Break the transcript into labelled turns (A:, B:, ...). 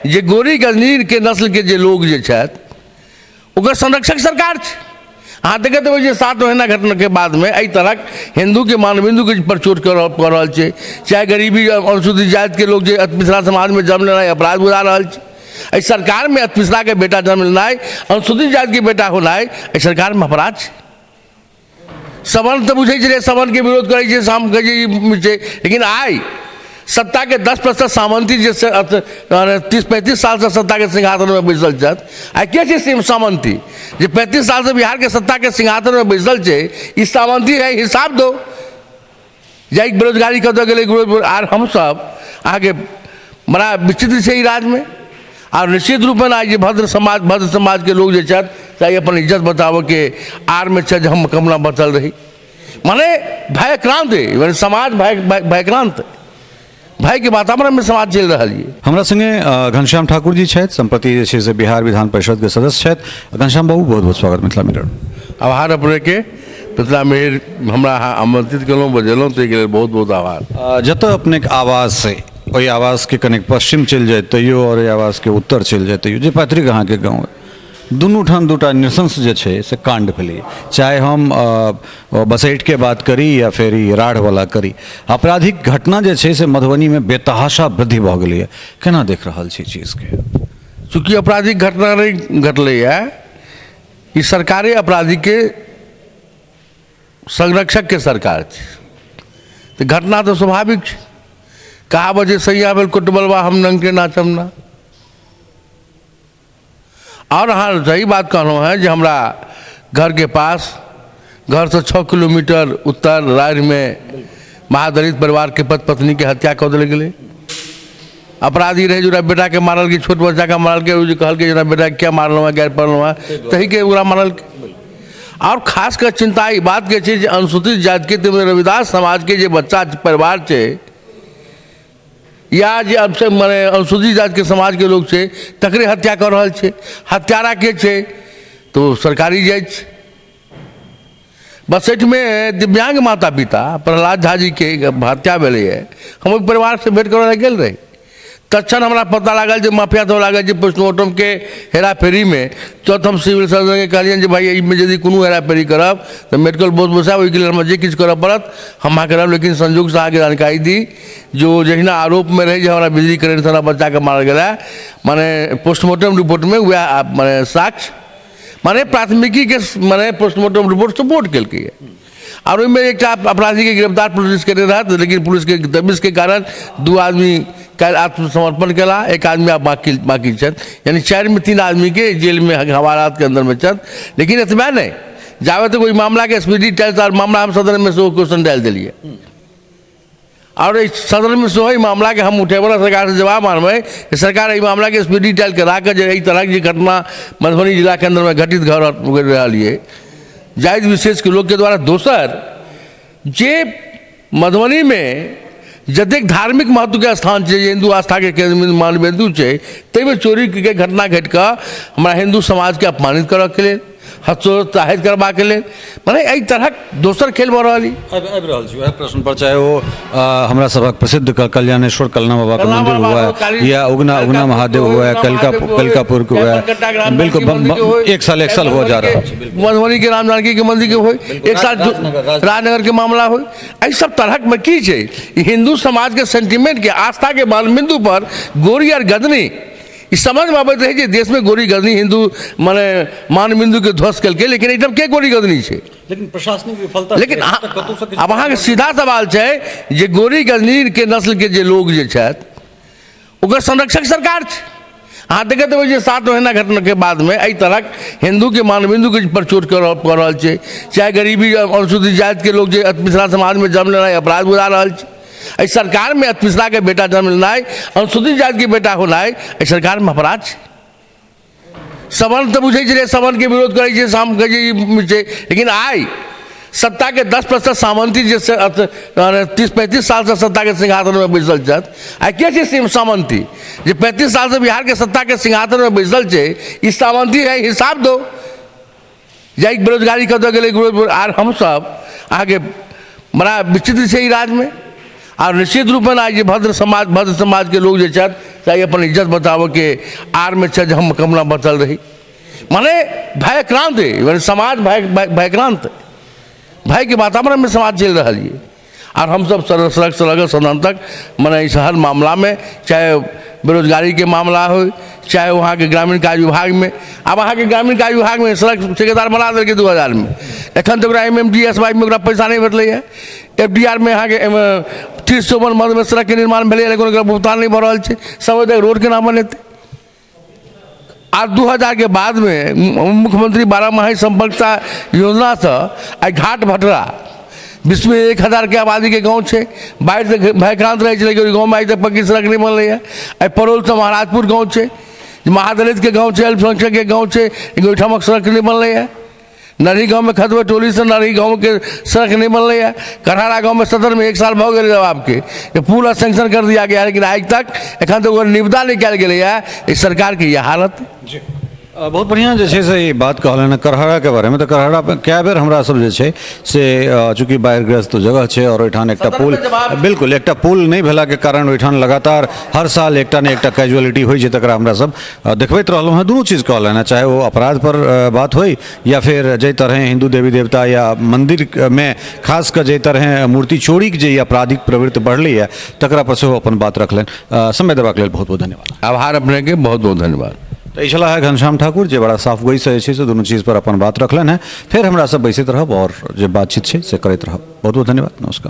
A: जे गोरी गजनीरके नस्लके जे लोक जे छथि ओकर संरक्षक सरकार छै। अहाँ देखैत हेबै जे 7 महीना घटनाके बादमे एहि तरहक हिन्दूके मानबिन्दुके पर चोट कऽ रहल छै, चाहे गरीबी अनुसूचित जातिके लोक जे अति पिछड़ा समाजमे जन्म लेनाइ अपराध बुझा रहल छै। एहि सरकारमे अति पिछड़ाके बेटा जन्म लेनाइ, अनुसूचित जातिके बेटा होनाइ एहि सरकारमे अपराध छै। सवर्ण तऽ बुझै छलै, सवर्णके विरोध करै छै, शाम कहै छै ई छै, लेकिन आइ सत्ताके 10% सामन्ती जे 30-35 सालसँ सत्ताके सिंहासनमे बैसल छथि, आइ के छै सामन्ती जे 35 सालसँ बिहारके सत्ताके सिंहासनमे बैसल छै? ई सामन्ती है, हिसाब दो। जाहि बेरोजगारी कतऽ गेलै? आर हमसभ अहाँके बड़ा विचित्र छै ई राज्यमे। आर निश्चित रूपमे आइ जे भद्र समाजके लोक जे छथि चाहे अपन इज्जत बचाबऽके आड़मे छथि जे हम कहुना बचल रही, माने भयक्रान्त, माने समाज भयक्रान्त, भयके वातावरणमे समाज चलि रहल यऽ।
B: हमरा संगे घनश्याम ठाकुर जी छथि, सम्प्रति जे छै से बिहार विधान परिषदके सदस्य छथि। घनश्याम बाबू, बहुत बहुत स्वागत मिथिला मिरर।
A: आभार अपनेके, मिथिला मिहिर हमरा अहाँ आमंत्रित केलहुँ, बजेलहुँ, ताहिके लेल बहुत बहुत आभार।
B: जतऽ अपनेके आवास अइ ओहि आवासके कनेक पश्चिम चलि जाय तैयो आओर ओहि आवासके उत्तर चलि जाय तैयो जे पैतृक अहाँके गाँव अइ, दुनू ठाम दूटा नृशंस जे छै से काण्ड भेलै। चाहे हम बसैठके बात करी या फेर ई राढ़वला करी, आपराधिक घटना जे छै से मधुबनीमे बेतहाशा वृद्धि भऽ गेलैए। केना देख रहल छी चीजके?
A: चूँकि आपराधिक घटना नहि घटलैए, ई सरकारे अपराधीके संरक्षकके सरकार छै, तऽ घटना तऽ स्वाभाविक छै। कहावत जे सैया भेल कुटबलबा हम नंगटे नाचम ना। आओर अहाँ सही बात कहलहुँ हेँ जे हमरा घरके पास, घरसँ 6 किलोमीटर उत्तर राढ़िमे महादलित परिवारके पति पत्नीके हत्या कऽ देल गेलै। अपराधी रहै जे ओकरा बेटाके मारलकै, छोट बच्चाके मारलकै। ओ जे कहलकै जे बेटाके किया मारलहुँ हेँ, गारि पढ़लहुँ हेँ, तहीके ओकरा मारलकै। आओर खास कऽ चिन्ता ई बातके छै जे अनुसूचित जातिके, ताहिमे रविदास समाजके जे बच्चा परिवार छै या जे अब से मने अनुसूचित जातिके समाजके लोक छै तकरे हत्या कऽ रहल छै। हत्यारा के छै? तऽ ओ सरकारी जाति छै। बसैठमे दिव्यांग माता पिता प्रहलाद झा जीके हत्या भेलैए, हम ओहि परिवारसँ भेँट करऽ लए गेल रही। तत्क्षण हमरा पता लागल जे माफिया सब लागल छै पोस्टमार्टमके हेराफेरीमे। तुरंत हम सिविल सर्जनके कहलियनि जे भाइ, एहिमे यदि कोनो हेराफेरी करब तऽ मेडिकल बोर्ड बैसायब, ओहिके लेल हमरा जे किछु करऽ पड़त हम अहाँके करब। लेकिन संजोगसँ अहाँके जानकारी दी जो जहिना आरोपमे रहै जे हमरा बिजली करेंटसँ हमरा बच्चाके मारल गेलै, माने पोस्टमार्टम रिपोर्टमे वएह माने साक्ष्य माने प्राथमिकीके माने पोस्टमार्टम रिपोर्ट सपोर्ट केलकैए। आओर ओहिमे एकटा अपराधीके गिरफ्तार पुलिस केने रहत, लेकिन पुलिसके दबिशके कारण 2 आदमी काल्हि आत्मसमर्पण केला, 1 आदमी आब बाकी छथि, यानी 4 में 3 आदमीके जेलमे हवालातके अन्दरमे छथि। लेकिन एतबे नहि, जाबे तक ओहि मामलाके स्पीडी ट्रायल आर मामला हम सदनमे सेहो क्वेश्चन डालि देलियै आओर एहि सदनमे सेहो एहि मामलाके हम उठेबै, सरकारसँ जवाब मानबै जे सरकार एहि मामलाके स्पीडी ट्रायल करा कऽ जे एहि तरहक जे घटना मधुबनी जिलाके अन्दरमे घटित भऽ रहल यऽ जाति विशेषके लोकके द्वारा। दोसर जे मधुबनीमे जतेक धार्मिक महत्वके स्थान छै, जे हिन्दू आस्थाके केन्द्र मानबिन्दु छै, ताहिमे चोरीके घटना घटि कऽ हमरा हिन्दू समाजके अपमानित करऽके लेल, हतोत्साहित करबाके लेल, मने एहि तरहक दोसर खेल भऽ रहल
B: आबि आबि रहल छी वएह प्रश्न पर, चाहे ओ हमरा सभक प्रसिद्ध कल्याणेश्वर कलना बाबा के मंदिर हुआ या उगना उगना महादेव हुआ, कलका कलकापुर के हुआ, बिल्कुल एक साल एक साल हुआ जा रहा
A: है। मधुबनी के राम जानकी के मंदिर के हो, एक साल राजनगर के मामला हो, एहि सब तरहक में की छै, हिंदू समाज के सेंटिमेंट के आस्था के बालबिंदु पर गोरी और गदनी ई समझमे अबैत रहै जे देशमे गोरी गदनी हिन्दू माने मानबिन्दुके ध्वस्त केलकै, लेकिन एहिठाम के गोरी गदनी छै?
B: लेकिन प्रशासनिक विफलता।
A: लेकिन आब अहाँके सीधा सवाल छै जे गोरी गदनीके नस्लके जे लोक जे छथि ओकर संरक्षक सरकार छै। अहाँ देखैत हेबै जे 7 महीना घटनाके बादमे एहि तरहक हिन्दूके मानबिन्दुके पर चोट कऽ रहल छै, चाहे गरीबी अनुसूचित जातिके लोक जे अति पिछड़ा समाजमे जन्म लेनाइ अपराध बुझा रहल छै। एहि सरकारमे अति पिछड़ाके बेटा जन्म लेनाइ, अनुसूचित जातिके बेटा होनाइ एहि सरकारमे अपराध छै। सवर्ण तऽ बुझै छलै, सवर्णके विरोध करै छै, शाम कहै छै ई छै, लेकिन आइ सत्ताके 10% सामन्ती जे 30-35 सालसँ सत्ताके सिंहासनमे बैसल छथि, आइ के छै सामन्ती जे 35 सालसँ बिहारके सत्ताके सिंहासनमे बैसल छै? ई सामन्ती है, हिसाब दो। जाहि बेरोजगारी कतऽ गेलै? आर हमसभ अहाँके बड़ा विचित्र छै ई राज्यमे। आओर निश्चित रूपेण आइ जे भद्र समाज भद्र समाजके लोक जे छथि से आइ अपन इज्जत बचाबऽके आड़मे छथि जे हम कहुना बचल रही। माने भयक्रान्त अइ, माने समाज भय भयक्रान्त भयके वातावरणमे समाज चलि रहल यऽ। आर हमसब सड़कसँ लऽ कऽ सदन तक मने एहि हर मामलामे, चाहे बेरोजगारीके मामला होइ, चाहे ओ अहाँके ग्रामीण कार्य विभागमे। आब अहाँके ग्रामीण कार्य विभागमे सड़क ठेकेदार बना देलकै 2000मे, एखन तऽ ओकरा M M D S Y मे ओकरा पैसा नहि भेटलैए। एफ डी आर मे अहाँके 3054 मदमे सड़कके निर्माण भेलैए, लेकिन ओकरा भुगतान नहि भऽ रहल छै। समय तक रोड केना बनेतै? आ 2000के बादमे मुख्यमंत्री 12 माही सम्पर्कता योजनासँ आइ घाट भटरा विश्वमे 1000के आबादीके गाँव छै, बाढ़िसँ भयक्रान्त रहै छै, लेकिन ओहि गाँवमे आइ तक पक्की सड़क नहि बनलैए। आइ पड़ोलसँ महाराजपुर गाँव छै, महादलितके गाँव छै, अल्पसंख्यकके गाँव छै, लेकिन ओहिठामक सड़क नहि बनलैए। नरही गाँवमे खतबे टोलीसँ नरही गाँवके सड़क नहि बनलैए। कन्हारा गाँवमे सदरमे 1 साल भऽ गेलै जवाबके जे पूरा सैंक्शन कर दिया गया, लेकिन आइ तक एखन तक ओकर निविदा नहि कयल गेलैए। एहि सरकारके इएह हालत।
B: जी, बहुत बढ़िआँ जे छै से ई बात कहलनि हँ करहराके बारेमे। तऽ करहरा कए बेर हमरा सब जे छै से चूँकि बाढ़िग्रस्त जगह छै आओर ओहिठाम एकटा पुल, बिल्कुल एकटा पुल नहि भेलाके कारण ओहिठाम लगातार हर साल एकटा ने एकटा कैजुअलिटी होइ छै, तकरा हमरा सब देखबैत रहलहुँ हँ। दुनू चीज कहलनि हँ, चाहे ओ अपराधपर बात होइ या फेर जाहि तरहेँ हिन्दू देवी देवता या मन्दिरमे खास कऽ जाहि तरहेँ मूर्ति चोरीके जे ई आपराधिक प्रवृत्ति बढ़लैए तकरा पर सेहो अपन बात रखलनि। समय देबाक लेल बहुत बहुत धन्यवाद।
A: आभार अपनेके, बहुत बहुत धन्यवाद।
B: तऽ ई छलाह घनश्याम ठाकुर जे बड़ा साफ गोइसँ जे छै से दुनू चीजपर अपन बात रखलनि हेँ। फेर हमरा सब बैसैत रहब आओर जे बातचीत छै से करैत रहब। बहुत बहुत धन्यवाद, नमस्कार।